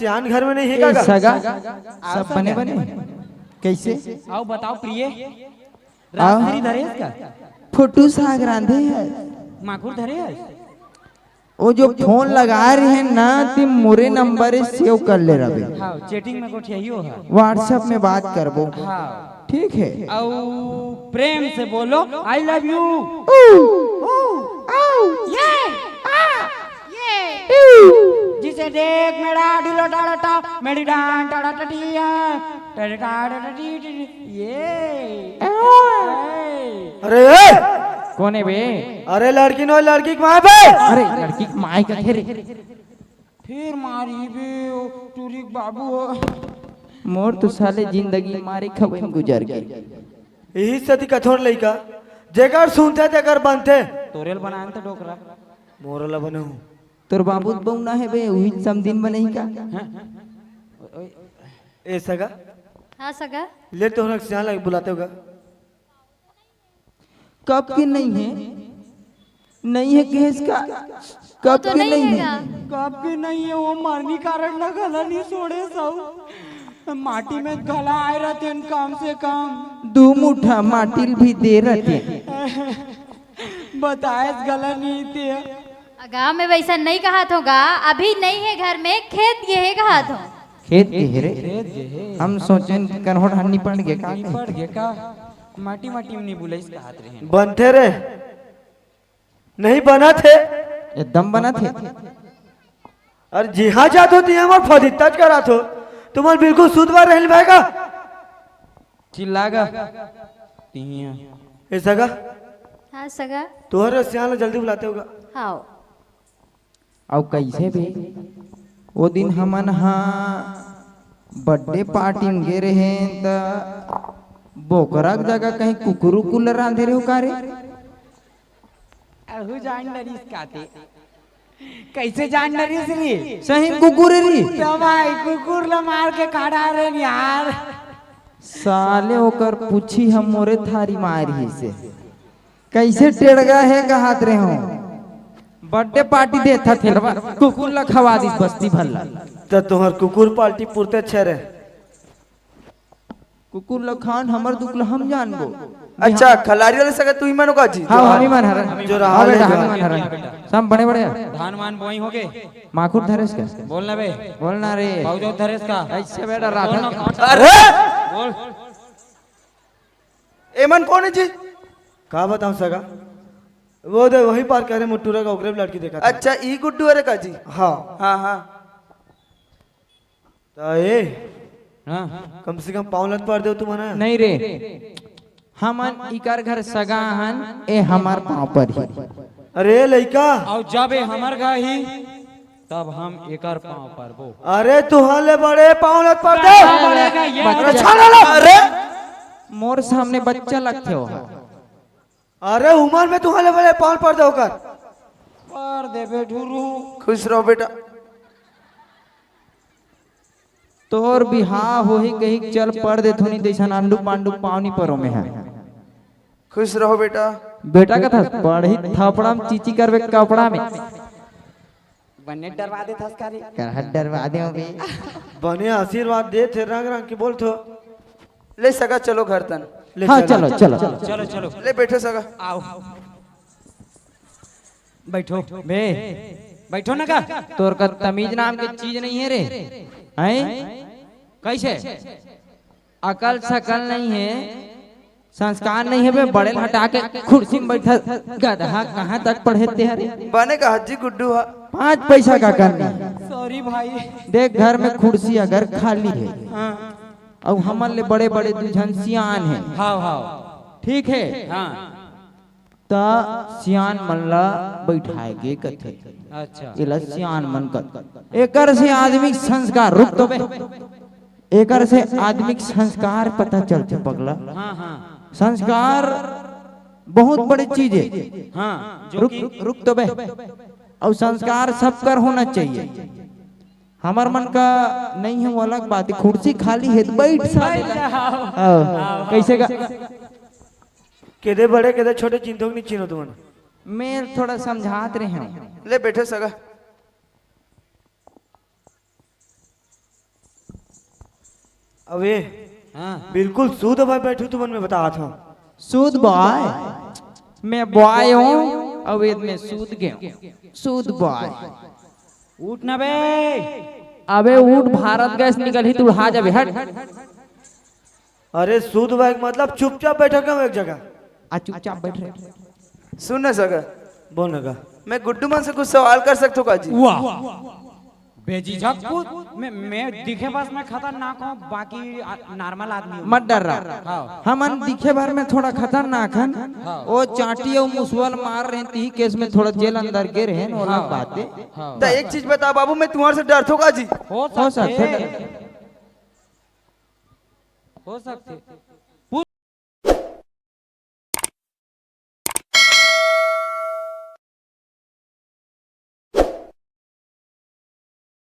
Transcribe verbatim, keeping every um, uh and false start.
सियान घर में नहीं है ए, का? सगा, सब बने बने। कैसे? आओ बताओ प्रिय, आओ। राजश्री धरेस का? फोटो साग रांधे है। माखुर धरे है। वो जो फोन लगा रहे हैं ना, ते मोरे नंबर सेव कर ले रहे। हाँ, चैटिंग में गोठियाइयो है। WhatsApp में बात करबो। हाँ। ठीक है। आओ, प्रेम से बोलो, "I love you।" ये, आ, ये। जिसे देख मेरा ढिलो टाड़ा टा, मेरी डांड टाड़ा टटी है, टटी टाड़ा टटी टटी, ये। अरे, ए! कौन है बे? अरे, लड़की नो, लड़की के माय बे। अरे, लड़की के माय का खेरे। फिर मारी बे, ओ टूरी के बाबू हो। मोर तो साले जिंदगी मारे खवे में गुजर गई। यही सेती कथोर लइका, जेकर सुनथे तेकर बनथे। तोरेल बनान त डोकरा। मोरला बनहूं। तोर बाबू त बउना हे बे, उही समदिन बनही का? हाँ? ए सगा? हाँ सगा। ले तोहरा सियान लगे बुलाते होगा। कब के नहीं है? नहीं है कहेस का? कब तो के नहीं नहीं है है? का? कब के नहीं है? वो मरनी कारण ना गला नहीं सोड़े साहू। माटी में घला आए रहते हैं कम से कम। दो मुठा माटी भी दे रहते हैं। बताएस गला नहीं थे। गांव में वैसा नहीं कहा होगा, अभी नहीं है घर में, खेत ये है कहा हो। खेत के हे रे। खेत के हे। हम सोचेन कि कन्हो ढान निपट गे का? निपट गे का? माटी माटी में नहीं बुलाइस कहत रहे। बनथे रे, नहीं बनत हे। एकदम बनत हे। अरे जिहां जात हो तिहां मोर फदित्ता च करात हो। तुमन बिल्कुल सुध बार रहल भाई का? चिल्ला गा। तिहिया। ए सगा? हाँ सगा। तोहर सियान ला जल्दी बुलाते होगा। हाँ। अउ कइसे बे? वो दिन हमन हा बर्थडे पार्टी में गे रहे त बोकरा के जगह कहीं कुकुर उकुर ल रांधे रहे हो का रे? अहू जान डरिस काते। कैसे जान डरिस रे? सही कुकुर री। तो भाई कुकुर ल मार के खा डारे यार। साले ओकर पूछी हम मोरे थारी मार ही से। कैसे टेड़गा हे कहत रहे हो? बर्थडे पार्टी देत ह थेलवा, कुकुर ल खवा दिस बस्ती भर ल। त तोहर कुकुर पार्टी पुरते छे रे। कुकुर ल खान हमर दुख ल हम जानबो। अच्छा, खलारी वाले सगा तू ही मानो का जी? हाँ, हम ही मन हरन। जो रहा हाँ, ले बेटा, जो हम ही मन हरन। सब बड़े बड़े। धान वान बोई होगे? माखुर धरेस का? बोलना बे। बोलना रे। पौधो धरेस का? ऐसे बेटा राधा। बोल ना, कौन? अरे! बोल। एमन कौन है जी? का बताऊं सगा? वो दे वही पार करे मुट्टूरा का ओकरे लड़की देखा था। अच्छा, ई गुड्डू अरे का जी? हाँ। हाँ, हाँ। त ए, हाँ। कम से कम पाँव लत पर देव तुमन। नहीं रे, हमन इकर घर सगा हन, ए हमार पाँव पर ही। अरे लइका। अउ जब ए हमर घर ही, तब हम एकर पाँव परबो। अरे तुहर ले बड़े पाँव लत पर देव। बड़े का ये अरे बच्चा। छाड़ा ला। अरे मोर सामने बच्चा लगथे हो। अरे उमर में तुहर ले बड़े पाँव पर देव ओकर। पर देबे ढुरू। खुश रहो बेटा। तोर बिहाव होही कही चल पढ़ देथो, नहीं तइसन आंडू पांडू पाँव नी परो में है। खुश रहो बेटा। बेटा कथा पढ़ही थपड़ा में चीची करबे कपड़ा में। बने डरवा देथस का रे? करहट डरवा दे बे। बने आशीर्वाद देथे रंग रंग के बोलथो। ले सगा चलो घर तन। ले हाँ चलो। चलो चलो। चलो चलो। ले बैठो सगा। आओ। बैठो। बे बैठो ना का? तोर का तमीज नाम के चीज नहीं है रे। हैं? कैसे? अकल सकल नहीं है, संस्कार नहीं है बे। बड़े ल हटा के कुर्सी में बैठा गधा, कहाँ तक पढ़े ते हरे? बने का हज्जी गुड्डू हा। पाँच पैसा का करनी। सॉरी भाई। देख घर में कुर्सी अगर खाली है, हाँ। अउ हमन ले बड़े बड़े दू झन सियान है। हाँ हाँ। ठीक है। हाँ। त सियान मन ला बैठाए के कथे। अच्छा। एला सियान मन कथे। एकर से आदमी संस्कार, रुक तो बे। एकर से आदमी संस्कार पता चलथे पगला। हाँ, हाँ। संस्कार बहुत बड़ी चीज है। हाँ, जो रुक, कि रुक तो बे। अउ संस्कार सबकर होना चाहिए। हमर मन का नहीं है, वो अलग बात है। कुर्सी खाली है तो बैठ साले। बैठ जाओ। हाँ। आओ, आओ। कैसे का? केदे बड़े, केदे छोटे, चिन्हथो कि नहीं चिन्हो तुमन? मैं थोड़ा समझात रहे हूँ। ले बैठे सगा। अबे, हाँ। बिल्कुल सूद बॉय बैठू तुमन में बतात हंव। सूद बॉय? मैं बॉय हंव, अउ एदे में सूद गेंव। सूद बॉय। उठ ना बे। अबे उठ, भारत गैस निकलही त उड़हा जाबे, हट। अरे सूद बॉय के मतलब चुपचाप बैठा हंव एक जगह। आ चुपचाप बैठ रे। सुन ना सगा। बोल ना गा। मैं गुड्डू मन से कुछ सवाल कर सकथंव का जी? वाह। बेझिझक पूछ। मैं, मैं दिखे भर में खतरनाक हंव, बाकी आ, normal आदमी हंव। मत डर्रा। हाँ। हमन दिखे भर में थोड़ा खतरनाक हन। हाँ। ओ चांटी अउ मुसवा ल मार रहेन, तिही केस में थोड़ा जेल अंदर गे रहेन, ओला हाँ। बात हे। हाँ। त एक चीज बता बाबू, मैं तुम्हर से डरथंव का जी? हो हो सकथे। सकथे। हो सकथे।